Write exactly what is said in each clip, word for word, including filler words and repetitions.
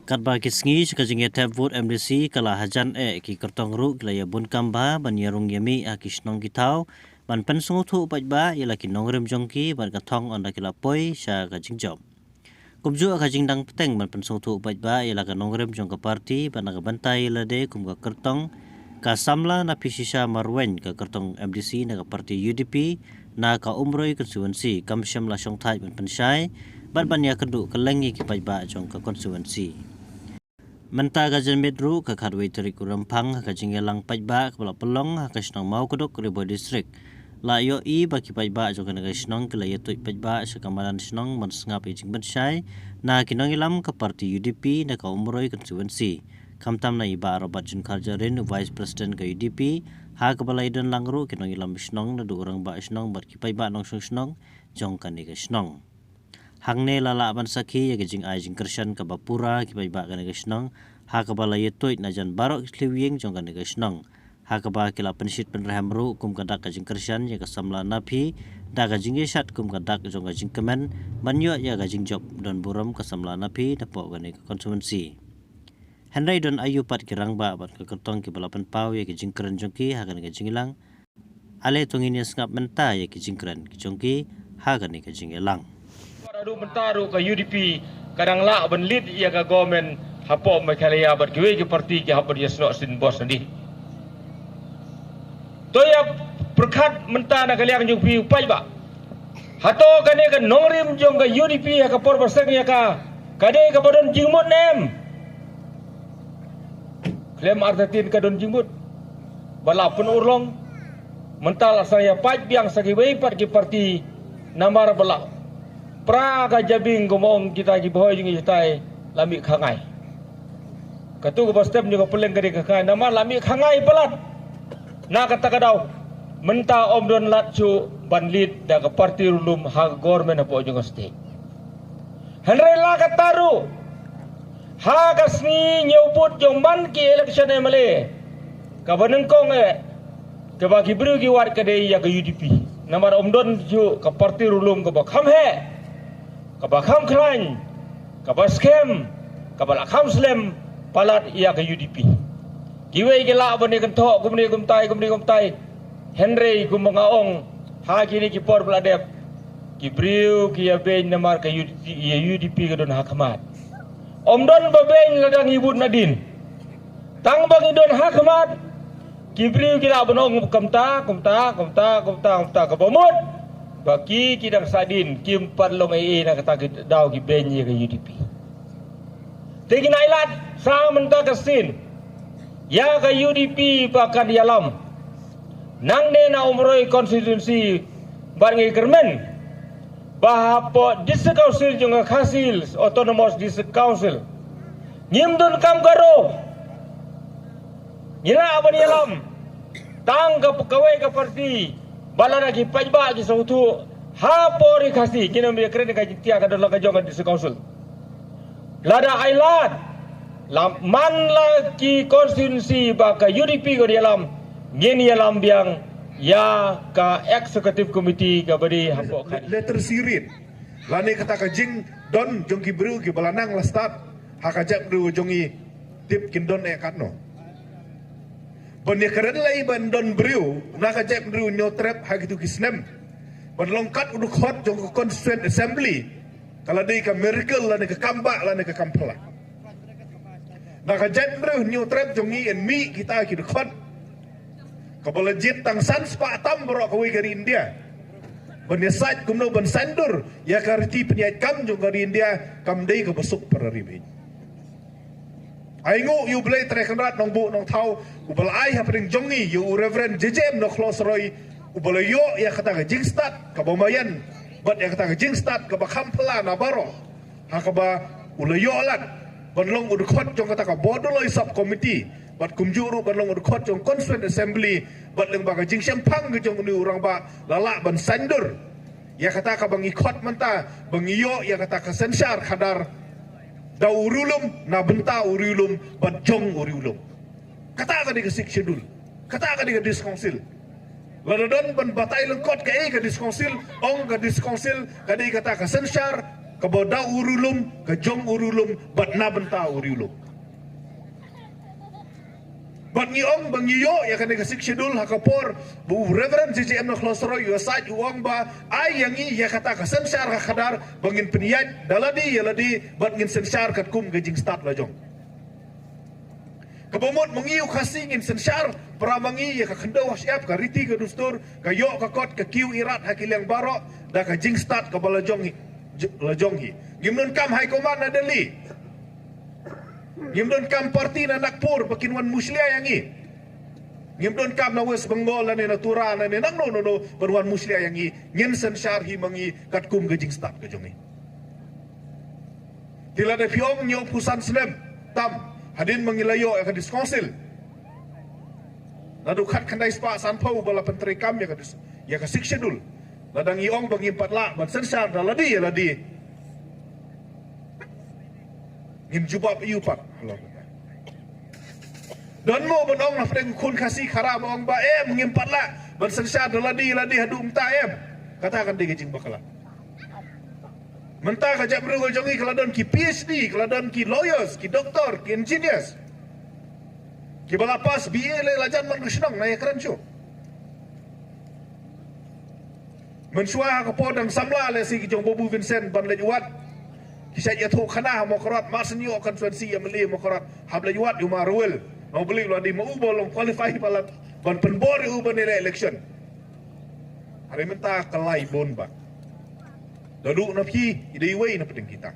Katba ki sngi sha ka jingïatep vote M D C ka la hajan eh, ki kyrtong ruh ki la ïabun kam bha ban ïarung ïamih ha ki shnong ki thaw ban pynsngewthuh paidbah ïa la ki nongrim jong ki bad ka thong ynda ki la poi sha ka jingjop. Kumjuh ka jingdang bteng ban pynsngewthuh paidbah ïa la ka nongrim jong ka party bad na ka bynta ïa lade kum ka kyrtong, ka samla Naphishisha Marwein, ka kyrtong M D C na ka party U D P na ka Umroi constituency, kam shym la shongthait ban pynshai bad ban ïakynduh kylleng ïa ki paidbah jong ka constituency. Mynta ka janmiet ruh, ka khatwei tarik u Rymphang, ha ka jingïalang paidbah kaba la pynlong ha ka shnong Mawkduk, Ri Bhoi District, la ïohi ba ki paidbah jong kane ka shnong ki la ïatuid paidbah sha ka madan shnong ban sngap ïa ka jingpynshai na ki nongïalam ka party U D P na ka Umroi constituency, khamtam na i Bah Robert June Kharjahrin, Vice President ka U D P, ha kaba la ïadon lang ruh ki nongïalam shnong, naduh u rangbah shnong bad ki paidbah nongshong shnong jong kane ka shnong. Hangne la lah ban sakhi ïa ka jingai jingkyrshan kaba pura ki paidbah kane ka shnong, ha kaba la ïatuid na jan baroh ki thliew ïing jong kane ka shnong, ha kaba ki la pynshit pynrhem ruh kum ka dak ka jingkyrshan ïa ka samla Naphi da ka jingïashat kum ka dak jong ka jingkmen ban ïoh ïa ka jingjop don burom ka samla Naphi napoh kane ka constituency. Hynrei don aïu pat ki rangbah bad ka kyrtong kiba la pynpaw ïa ka jingkren jong ki ha kane ka jingïalang? Ale to ngin ïa sngap mynta ïa ki jingkren ki jong ki ha kane ka jingïalang. Ruh mynta ruh ka U D P ka dang lah ban lead ïa ka government hapoh Meghalaya bad kiwei ki party ki hap ban ïasnoh sien bos nadien. To ïa pyrkhat mynta na ka liang jong phi u paidbah. Hato kane ka nongrim jong ka U D P ha ka por ba seng ïa ka, ka dei kaba don jingmut ne em? Khlem artatien ka don jingmut. Ba la pynurlong. Mynta la sa ïa pait biang sa kiwei pat ki party namar ba la pra ka jabieng, kum ong kita ki bhoi jong ngi, kita la mih khangai. Katu kaba step jong ka pylleng ka dei khangai namar la mih khangai palat. Na kata ka daw mynta ym don lad shuh ban lead da ka party ruh-lum ha ka government hapoh jong ka state. Hynrei la katta ruh, ha ka sngi ñiew vote jong man ki election M L A, kaba nyngkong eh kaba ki briew ki wad ka dei ïa ka U D P. Namar ym don shuh ka party ruh-lum kaba kham heh, kaba kham khlaiñ, kaba skhem, kaba la kham slem palat ïa ka U D P. Kiwei ki lah ban ïa kynthoh kumne kumtai, kumne kumtai. Hynrei kumba nga ong, ha kine ki por ba la dep, ki briew ki ïa beiñ namar ka U D P, ïa U D P ka don ha khmat. Ym don ba beiñ lada ngi vote nadien. Tang ba ngi don ha khmat, ki briew ki lah ban ong kumta, kumta, kumta, kumta, kumta, kaba mut ba ki, ki dang sahdien, kim pat long ei ei na kata ka daw ki beiñ ïa ka U D P. Te ngi nai lad sa mynta ka sien ïa ka U D P ba kan ïalam. Nangne na Umroi constituency bad ngi kyrmen ba hapoh District Council jong ka Khasi Hills Autonomous District Council ngim don kam Garo. Ngi lah ban ïalam tang ka kawei ka party ba lada ki paidbah ki sngewthuh hapoh Ri Khasi, ngin ym ïakren ka jingtiah, ka don la ka jong ka District Council. Lada ai lad, la man la ki constituency ba ka U D P ka ïalam, ngin ïalam biang ïa ka executive committee kaba dei hapoh ka literacy read. Lane kata ka jingdon jong ki briew kiba la nang la stad ha ka jaitbynriew jong ngi, tip kin don eh katno. Ban ïa kren lei ban don briew na ka jaitbynriew Hynñiewtrep ha kitu ki snem ban long kat u dkhot jong ka constituent assembly, ka la dei ka miracle lane ka kam bah lane ka kam phylla. Na ka jaitbynriew Hynñiewtrep jong ngi yn mih kita ki dkhot kaba la jied tang san spah tam baroh kawei ka ri India ban ïasaid kumno ban saiñdur ïa ka riti pynïaid kam jong ka ri India kam dei kaba suk para ri beit. Ai nguh ïa U Blei Trai Kynrad Nongbuh Nongthaw uba la ai hapdeng jong ngi ïa u Reverend J J M Nongkhlosroi, uba la ïoh ïa kata ka jingstad kaba maïan bad ïa kata ka jingstad kaba kham phylla na baroh, ha kaba u la ïoh lad ban long u dkhot jong kata ka Bordoloi Sub Committee bad kumjuh ruh ban long u dkhot jong Constituent Assembly, bad lyngba ka jingshemphang ka jong une u rangbah la lah ban saiñdur ïa kata kaba ngi khot mynta ba ngi ïoh ïa kata ka synshar khadar da u riewlum, na bynta u riewlum bad jong u riewlum. Kata ka dei ka Sixth Schedule. Kata ka dei ka District Council. Lada don ban batai lyngkot kaei ka District Council, ong ka District Council ka dei kata ka synshar Kaba da u riewlum, ka jong u riewlum, bad na bynta u riewlum. Bad ngi ong ba ngi ïoh ïa kane ka Sixth Schedule ha ka por ba u Reverend J J M Nongkhlaw Saroi u ïasaid, u ong ba ai ïa ngi ïa kata ka synshar ka khadar ba ngin pynïaid da lade ïa lade bad ngin synshar katkum ka jingstad la jong. Kaba mut ma ngi u Khasi ngin synshar para ma ngi ïa ka khyndew ha shyiap, ka riti ka dustur, ka ïoh ka kot, ka kiew irat ha ki liang baroh da ka jingstad kaba la jong hi, la jong hi. Ngim donkam High Command na Delhi. Ngim donkam party na Nagpur ba kin wan mushlia ïa ngi. Ngim donkam na West Bengal lane na Tura lane nangno nangno ban wan mushlia ïa ngi. Ngin synshar hi ma ngi katkum ka jingstad ka jong ngi. Te lada phi ong hynñiewphew san snem tam hadien ba ngi la ïoh ïa ka District Council, naduh khatkhyndai spah sanphew ba la pyntreikam ïa ka dis-, ïa ka Sixth Schedule, lada ngi ong ba ngim pat lah ban synshar da lade ïa lade, ngin jubab ïa u pat. Don mo ban ong na pdeng u khun Khasi Khara ba ong ba em, ngim pat lah ban synshar da lade ïa lade haduh mynta em? Kata kan dei ka jingbakla. Mynta ka jaitbynriew ka jong ngi ka la don ki P H D, ka la don ki lawyers, ki doctor, ki engineers. Kiba la pass B A leh la jan man ka shnong, nga ïakren shuh. Mynshuwa ha ka por dang samla lehse ki jong Babu Vincent ban leit wad, ki shait ïathuh khana ha Mawkyrwat, mar shen ïoh constituency M L A Mawkyrwat, hap leit wad ïa u Ma Rowell. Nga ong balei, la dei ma u ba long qualify palat ban pynbor ïa u ban ïaleh election. Hynrei mynta ka lai bun ba, naduh na phi i dei iwei na pdeng kita.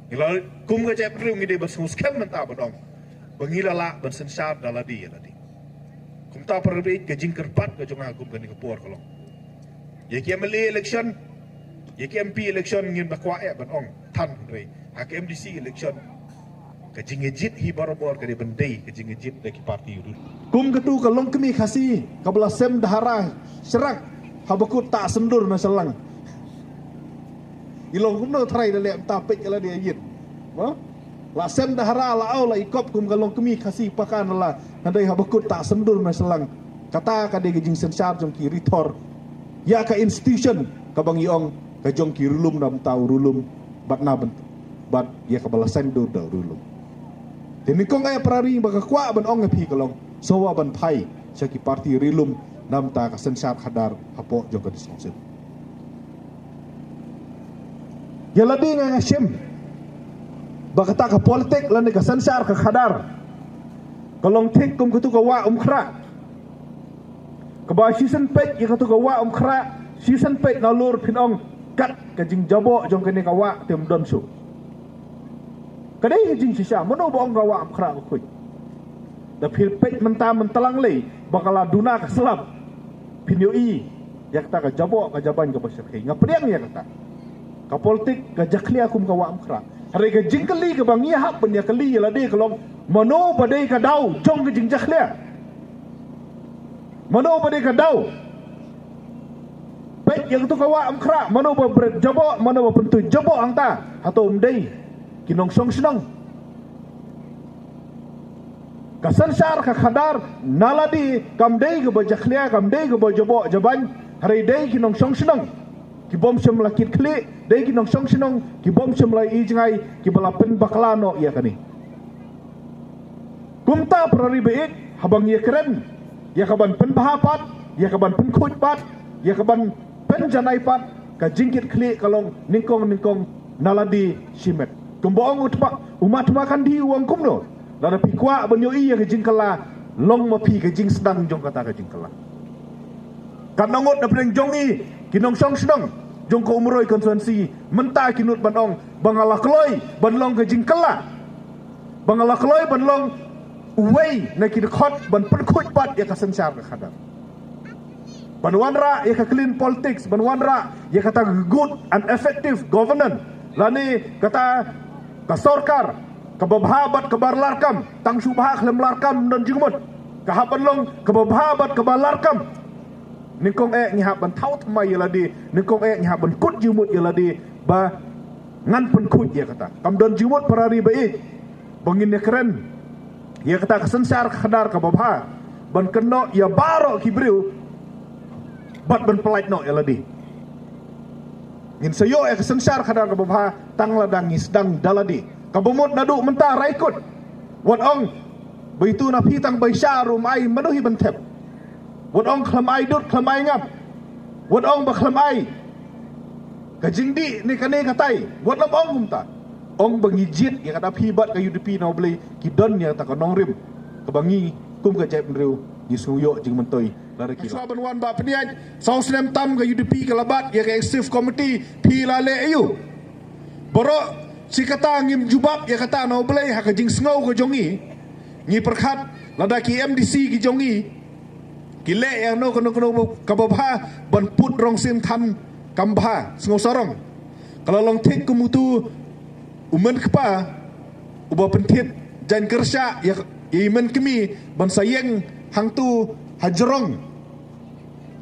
Ngi la, kum ka jaitbynriew ngi dei ban sngewskhem mynta ban ong ba ngi la lah ban synshar da lade ïa lade. Kumta para bangeit, ka jingkyrpad ka jong nga kum kane ka por ka long, ïa ki M L A election, ïa ki M P election ngin da kwah eh ban ong than, hynrei ha ka M D C election ka jingïajied hi barabor ka dei ban dei ka jingïajied da ki party ruh. Kum katu ka longkmie Khasi kaba la sem da hara shrang haba kut tah syndur na shyllangh. I long kumno trai da leh mynta, peit ka la dei ïa ïit. Mo? La sem da hara, la aw, la i kop kum ka longkmie Khasi Pakan la, hynrei haba kut tah syndur na shyllangh. Kata ka dei ka jingsynshar jong ki rithor ïa ka institution kaba ngi ong ka jong ki riewlum na bynta u riewlum bad na bynta bad ïa kaba la saiñdur da u riewlum. Te nyngkong eh para ri ba nga kwah ban ong ïa phi ka long, shuwa ban phai sha ki party riewlum na bynta ka synshar khadar hapoh jong ka District Council. Ïa lade nga, nga shim ba kata ka politik lane ka synshar ka khadar ka long thik kum katu ka wah Umkhrah. Kaba shisien peit ïa katu ka wah Umkhrah, shisien peit nalor phin ong kat ka jingjaboh jong kane ka wah te ym don shuh. Ka dei ka jingshisha, mano ba ong ka wah Umkhrah ka khuid? Da phi peit mynta mynta lang lei ba ka la duna ka slap, phin ïohi ïa kata ka jaboh ka jaban kaba shyrkhei. Nga pdiang ïa kata. Ka politik ka jakhlia kum ka wah Umkhrah. Hynrei ka jingkylli kaba ngi hap ban ïa kylli ïa lade ka long, mano ba dei ka daw jong ka jingjakhlia? Mano ba dei ka daw? Peit ïa katu ka wah Umkhrah, mano ba bret jaboh, mano ba pyntuid jaboh hangta? Hato ym dei ki nongshong shnong? Ka synshar ka khadar na lade kam dei kaba jakhlia, kam dei kaba jaboh jaban, hynrei dei ki nongshong shnong ki bym shym la kit khlieh, dei ki nongshong shnong ki bym shym la ïohi jngai kiba la pynbakla noh ïa kane. Kumta para ri baieit, haba ngi ïakren ïa kaban pynbha pat, ïa kaban pynkhuid pat, ïa kaban pynjanai pat, ka jingkit khlieh ka long nyngkong nyngkong na lade shimet. Kumba ong u tpa, u Mahatma Gandhi u ong kumno? Lada phi kwah ban ïohi ïa ka jingkylla, long ma phi ka jingsdang jong kata ka jingkylla. Katno ngut na pdeng jong ngi ki nongshong shnong jong ka Umroi constituency mynta ki nud ban ong ba nga la kloi ban long ka jingkylla, ba nga la kloi ban long uwei na ki dkhot ban pynkhuid pat ïa ka synshar ka khadar, ban wanrah ïa ka clean politics, ban wanrah ïa kata ka good and effective governance, lane kata ka sorkar kaba bha bad kaba larkam. Tang shu bha khlem larkam ym don jingmut. Ka hap ban long kaba bha bad kaba larkam. Nyngkong eh ngi hap ban thaw thymmai ïa lade, nyngkong eh ngi hap ban kut jingmut ïa lade ba ngan pynkhuid ïa kata. Kam don jingmut para ri baieit ba ngin ïakren ïa kata ka synshar ka khadar kaba bha ban kynnoh ïa baroh ki briew bad ban pyllait noh ïa lade. Ngin sa ïoh ïa ka synshar khadar kaba bha tang lada ngi sdang da lade. Kaba mut naduh mynta raikut, wat ong ba itu na phi tang ba i sha ruh ym ai mano hi ban thep. Wat ong khlem ai dud khlem ai ngap. Wat ong ba khlem ai ka jingdih ne kane katai. Wat lam ong kumta. Ong ba ngi jied ïa ka da phi bad ka U D P na U Blei ki don ïa kata ka nongrim kaba ngi kum ka jaitbynriew ngi sngew ïoh jingmyntoi. Lada ki shuwa ban wan ba pynïaid saw snem tam ka U D P ka la bat ïa ka executive committee, phi la leh aïu? Baroh shi katta ngim jubab ïa kata na U Blei ha ka jingsngew ka jong ngi. Ngi pyrkhat lada ki M D C ki jong ngi ki leh ïa kano kano kano kaba bha ban put rong sien than kam bha, sngew sarong. Ka la long thik kum utu u mynkpa uba pynthit jaiñ kyrshah ïa, ïa i mynkmie ban sa ïeng hangtu ha jrong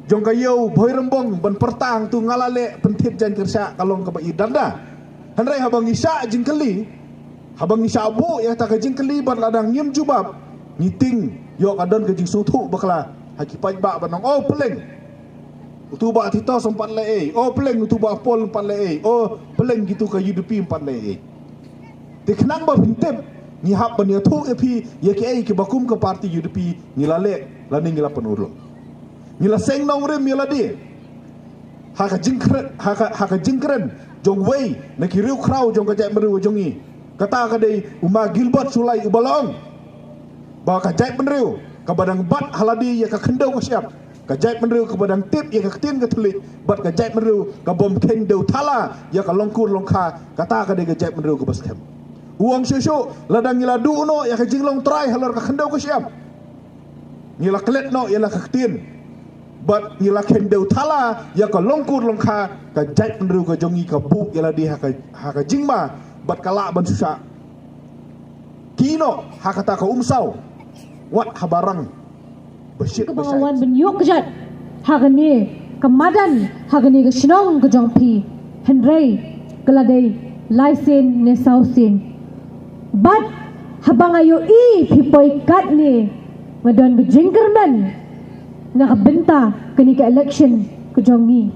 jong ka ïew Bhoirymbong ban pyrta hangtu, nga la leh pynthit jaiñ kyrshah, ka long kaba i danda. Hynrei haba ngi shah jingkylli, haba ngi shah buh ïa kata ka jingkylli bad lada ngim jubab, ngi tieng ïoh ka don ka jingsngewthuh bakla ha ki paidbah ban ong, o Pleng, utu Bah Titos ym pat leh ei, o Pleng, utu Bah Paul ym pat leh ei, o Pleng, kitu ka U D P ym pat leh ei. Te khnang ba phin tip, ngi hap ban ïathuh ïa phi ïa kiei kiba kum ka party U D P ngi la leh lane ngi la pynurlong. Ngi la seng nongrim ïa lade ha ka jingkren, ha ka, ha ka jingkren jong uwei na ki riewkhraw jong ka jaitbynriew jong ngi. Kata ka dei u Ma Gilbert Shullai uba la ong ba ka jaitbynriew kaba dang bat ha lade ïa ka khyndew ka shyiap, ka jaitbynriew kaba dang tip ïa ka ktien ka thylliej bad ka jaitbynriew ka bym kheiñ dew thala ïa ka longkur longkha, kata ka dei ka jaitbynriew kaba skhem. U ong shuh shuh, lada ngi la duh noh ïa ka jinglong trai halor ka khyndew ka shyiap, ngi la klet noh ïa la ka ktien bad ngi la kheiñ dew thala ïa ka longkur longkha, ka jaitbynriew ka jong ngi ka buh ïa lade ha ka, ha ka jingma bad ka lah ban shu shah kynnoh ha kata ka umsaw wat haba rang ba shit ba shait. Kaba nga wan ban ïoh kjat ha kane ka madan, ha kane ka shnong ka jong phi, hynrei ka la dei lai sien ne saw sien. Bad haba nga ïohi phi poi katne, nga don ka jingkyrmen na ka bynta kane ka election ka jong ngi.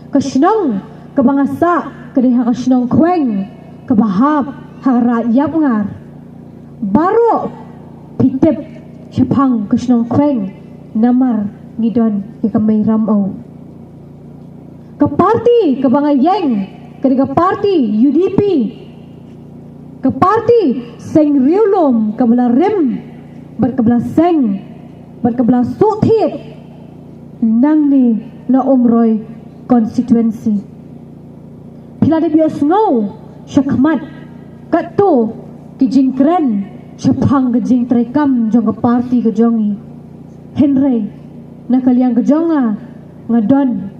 Ka shnong kaba nga sah ka dei ha ka shnong Khweng kaba hap ha ka Raid Ïapngar. Baroh phi tip shaphang ka shnong Khweng namar ngi don ïa ka Mei Ramew. Ka party kaba nga ïeng ka dei ka party U D P. Ka party seng riewlum kaba la rim bad kaba la seng bad kaba la suk thied nangne na Umroi constituency. Phi la dep ïohsngew shakhmat katto ki jingkren shaphang ka jingtreikam jong ka party ka jong ngi. Hynrei na ka liang ka jong nga, nga don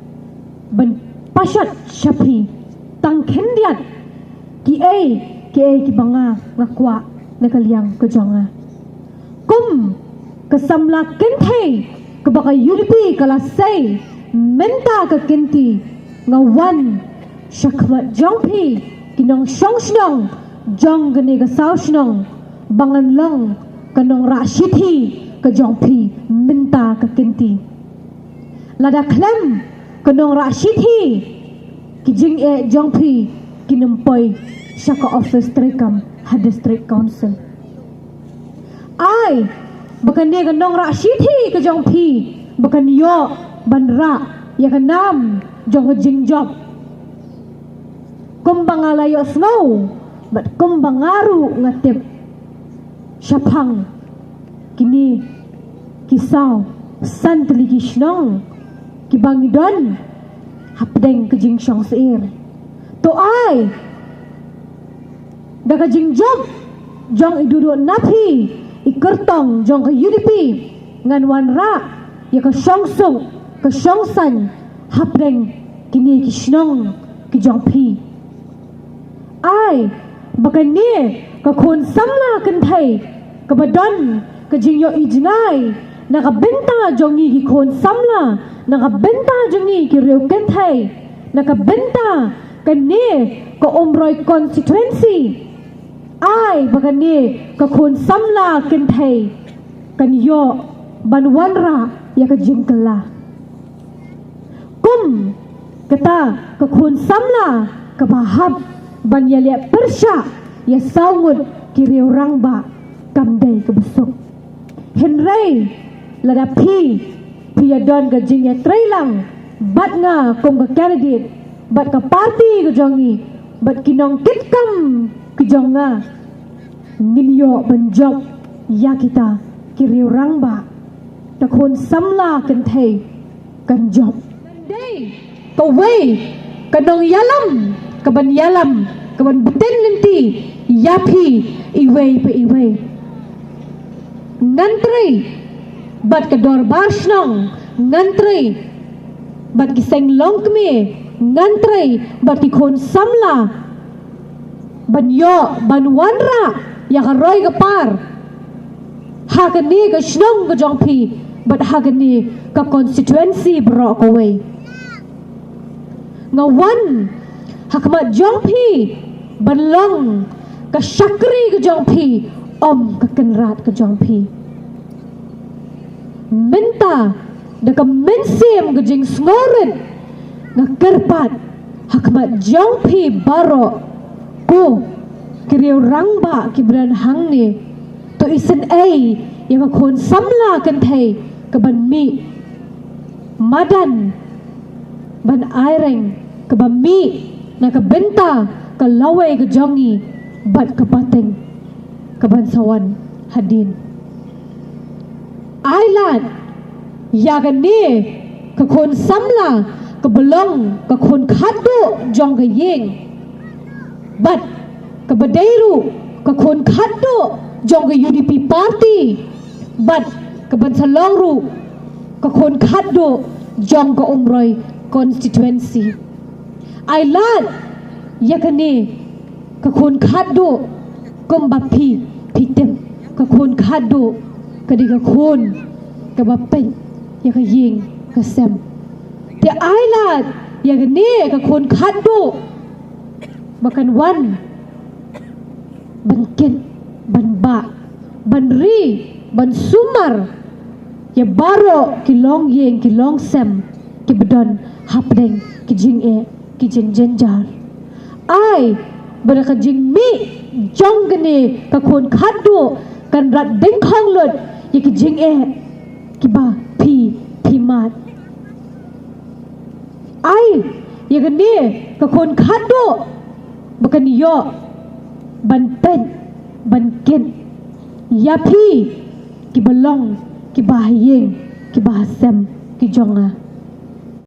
ban pashat sha phi tang khyndiat kiei kiei kiba nga nga kwah na ka liang ka jong nga. Kum ka samla kynthei kaba ka U D P ka la sei mynta ka kynti, nga wan shakhmat jong phi ki nongshong shnong jong kane ka saw shnong ba ngan long ka nongrah shithi ka jong phi mynta ka kynti. Lada khlem ka nongrah shithi, ki jingeh jong phi kin ym poi sha ka office treikam ha District Council. Ai ba kane ka nongrah shithi ka jong phi ba kan ïoh ban rah ïa ka nam jong ka jingjop. Kumba nga la ïohsngew bad kumba nga ruh nga tip shaphang kine ki saw san tylli ki shnong kiba ngi don hapdeng ka jingshong syier. To ai da ka jingjop jong i Duduh Naphi, i kyrtong jong ka U D P, ngan wanrah ïa ka shongsuk ka shongsaiñ hapdeng kine ki shnong ki jong phi. Ai ba kane ka khun samla kynthei kaba don ka jingïohi jngai na ka bynta jong ngi ki khun samla, na ka bynta jong ngi ki riew kynthei, na ka bynta kane ka Umroi constituency. Ai ba kane ka khun samla kynthei kan ïoh ban wanrah ïa ka jingkylla. Kum Kata ka khun samla kaba hap ban ïaleh pyrshah ïa saw ngut ki riew rangbah kam dei kaba suk. Hynrei lada phi, phi ïadon ka jingïatreilang bad nga kum ka candidate bad ka party ka jong ngi bad ki nongkitkam ki jong nga, ngin ïoh ban jop ïa kita ki riew rangbah. Ka khun samla kynthei kan jop. Dei kawei ka nongïalam kaban ïalam, kaban btin lynti ïa phi iwei pa iwei. Ngan trei bad ka dorbar shnong, ngan trei bad ki seng longkmie, ngan trei bad ki khun samla ban ïoh ban wanrah ïa ka roi ka par ha kane ka shnong ka jong phi bad ha kane ka constituency baroh kawei. Nga wan ha khmat jong phi ban long ka shakri ka jong phi, ym ka kynrad ka jong phi. Mynta da ka mynsiem ka jingsngewrit nga kyrpad ha khmat jong phi baroh, ko ki riew rangbah kiba don hangne, to isynei ïa ka khun samla kynthei kaban mih madan ban aireng, kaba mih na ka bynta ka lawei ka jong ngi bad ka pateng kaban sa wan hadien. Ai lad ïa kane ka khun samla kaba long ka khun khatduh jong ka ïing bad kaba dei ruh ka khun khatduh jong ka U D P party bad kaban sa long ruh ka khun khatduh jong ka Umroi constituency. Ai lad ïa kane ka khun khatduh, kumba phi, phi tip, ka khun khatduh ka dei ka khun kaba peit ïa ka ïing ka sem. Te ai lad ïa kane ka khun khatduh ba kan wan ban kit, ban bah, ban ri, ban sumar ïa baroh ki longïing ki longsem kiba don hapdeng ki jingeh ki jingjynjar. Ai ba da ka jingmih jong kane ka khun khatduh kan rat dyngkhong lut ïa ki jingeh kiba phi, phi mad. Ai ïa kane ka khun khatduh ba kan ïoh ban peit, ban kit ïa phi kiba long, kiba ha ïing, kiba ha sem ki jong nga.